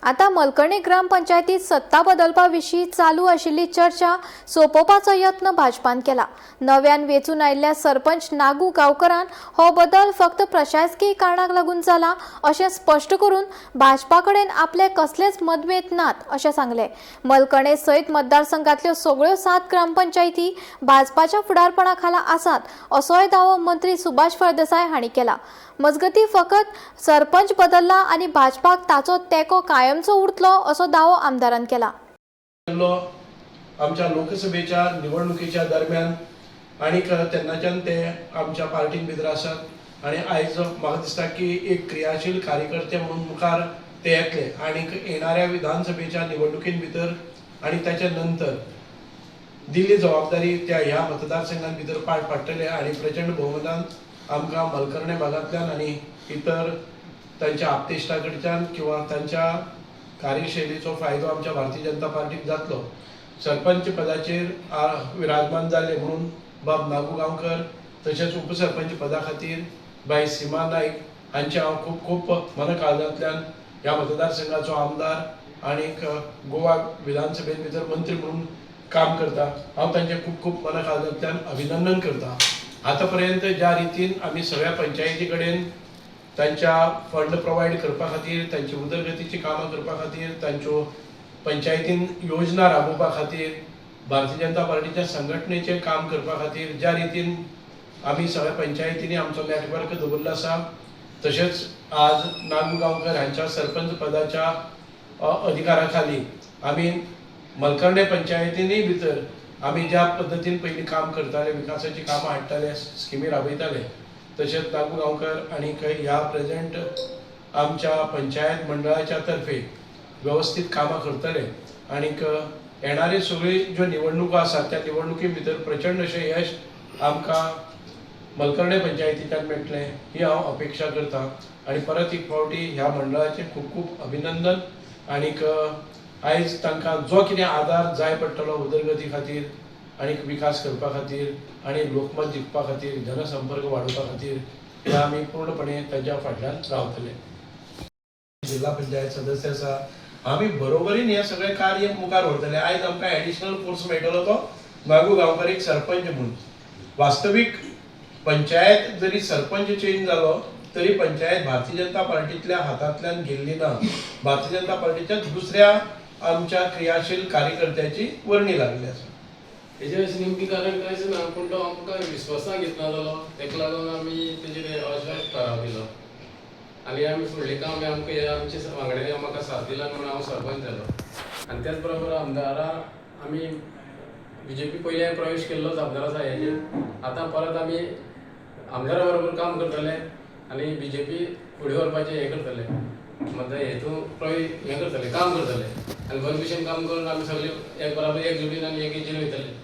आता मलकर्णी ग्रामपंचायतीत सत्ता बदलपा विशीं चालू आशिल्ली चर्चा सोंपोवपाचो यत्न भाजपान केला. नव्यान वेंचून आयिल्ल्या सरपंच नागू गांवकरान हो बदल फक्त प्रशासकीय कारणाक लागून जाला अशें स्पश्ट करून भाजपा कडेन आपले कसलेच मतभेद नात अशें सांगलें. मलकणे सयत मतदारसंघातल्यो सगळ्यो 7 ग्रामपंचायती भाजपाच्या फुडारपणा खाला आसात असोय दावो मंत्री सुभाष फळदेसाय हांणी केला. मजगतीं, फकत सरपंच बदलला आनी भाजपाक ताचो तेंको कायमचो उरतलो असो दावो आमदारान केला. आमच्या लोकसभेच्या निवडणुकीच्या दरम्यान आनीक तेन्नाच्यान ते आमच्या पार्टीन भितर आसात आनी आयज म्हाका दिसता की एक क्रियाशील कार्यकर्ते म्हणून मुखार ते येतले आनीक येणाऱ्या विधानसभेच्या निवडणुकीन भितर आनी ताच्या नंतर दिल्ली जबाबदारी त्या ह्या मतदारसंघान भितर पार पाडटले आनी प्रचंड भोवमतान आमकां मलकर्णे भागांतल्यान आनी इतर तांच्या आपतेश्टा कडच्यान किंवा तांच्या कार्यशैलीचो फायदो आमच्या भारतीय जनता पार्टीक जातलो. सरपंच पदाचेर विराजमान जाले म्हणून बाब नागू गांवकर तशेंच उपसरपंच पदा खातीर बाय सीमा नायक हांचे हांव खूब खूब मनकाळजांतल्यान ह्या मतदारसंघाचो आमदार आनीक गोवा विधानसभेत भितर मंत्री म्हणून काम करता, हांव तांचें खूब खूब मनकाळजांतल्यान अभिनंदन करता. आतां पर्यंत ज्या रितीन आमी सगळ्या पंचायती कडेन तांच्या फंड प्रोवायड करपा खातीर, तांची उदरगतीची कामां करपा खातीर, तांच्यो पंचायतीन योजना राबोवपा खातीर, भारतीय जनता पार्टीच्या संघटनेचें काम करपा खातीर ज्या रितीन आमी सगळ्या पंचायतींनी आमचो नॅटवर्क दवरलो आसा, तशेंच आज नागू गांवकर हांच्या सरपंच पदाच्या अधिकारा खाली आमी मलकर्णे पंचायतींनी भितर आमी ज्या पद्दतीन पयलीं काम करताले, विकासाचीं कामां हाडटाले, स्किमी राबयताले, तशेंच नागू गांवकर आनीक ह्या प्रेझेंट आमच्या पंचायत मंडळाच्या तर्फे वेवस्थीत कामां करतले आनीक येणारे सगळी ज्यो निवडणुको आसात त्या निवडणुकी भितर प्रचंड अशें यश आमकां मलकर्णे पंचायतीच्यान मेळटलें ही हांव अपेक्षा करता. आनी परत एक फावटी ह्या मंडळाचें खूब खूब अभिनंदन आनीक आयज तांकां जो कितें आदार जाय पडटलो उदरगती खातीर आनी विकास करपा खातीर आनी लोकमत जिखपा खातीर, जनसंपर्क वाडोवपा खातीर हे आमी पूर्णपणे तांच्या फाटल्यान रावतले. जिल्हा पंचायत सदस्य आसा, आमी बरोबरीन हें सगळें कार्य मुखार व्हरतले. आयज आमकां एडिशनल फोर्स मेळटलो तो नागू गांवकर एक सरपंच म्हणून. वास्तवीक पंचायत जरी सरपंच चेंज जालो तरी पंचायत भारतीय जनता पार्टीतल्या हातांतल्यान गेल्ली ना. भारतीय जनता पार्टीच्या दुसऱ्या आमच्या क्रियाशील कार्यकर्त्याची वर्णी लागली आसा. हेजे अशें नेमकें कारण कांयच ना, पूण तो आमकां विस्वासा घेतना जालो, तेका लागून आमी तेजेर अशें ठराव दिलो आनी आमी फुडलें काम आमकां हे आमचे वांगड्यांनी म्हाका साथ दिला म्हणून हांव सरपंच जालो. आनी त्याच बरोबर आमदारा आमी बीजेपी पयलीं प्रवेश केल्लोच आमदारा साह्याचेर. आतां परत आमी आमदारा बरोबर काम करतले आनी बीजेपी फुडें व्हरपाचें हें करतले, म्हणजे हेतून हें करतले, काम करतले आनी बरे भशेन काम करून आमी सगळे एक बराबर एकजुटीन आनी एक हेजेर वयतले.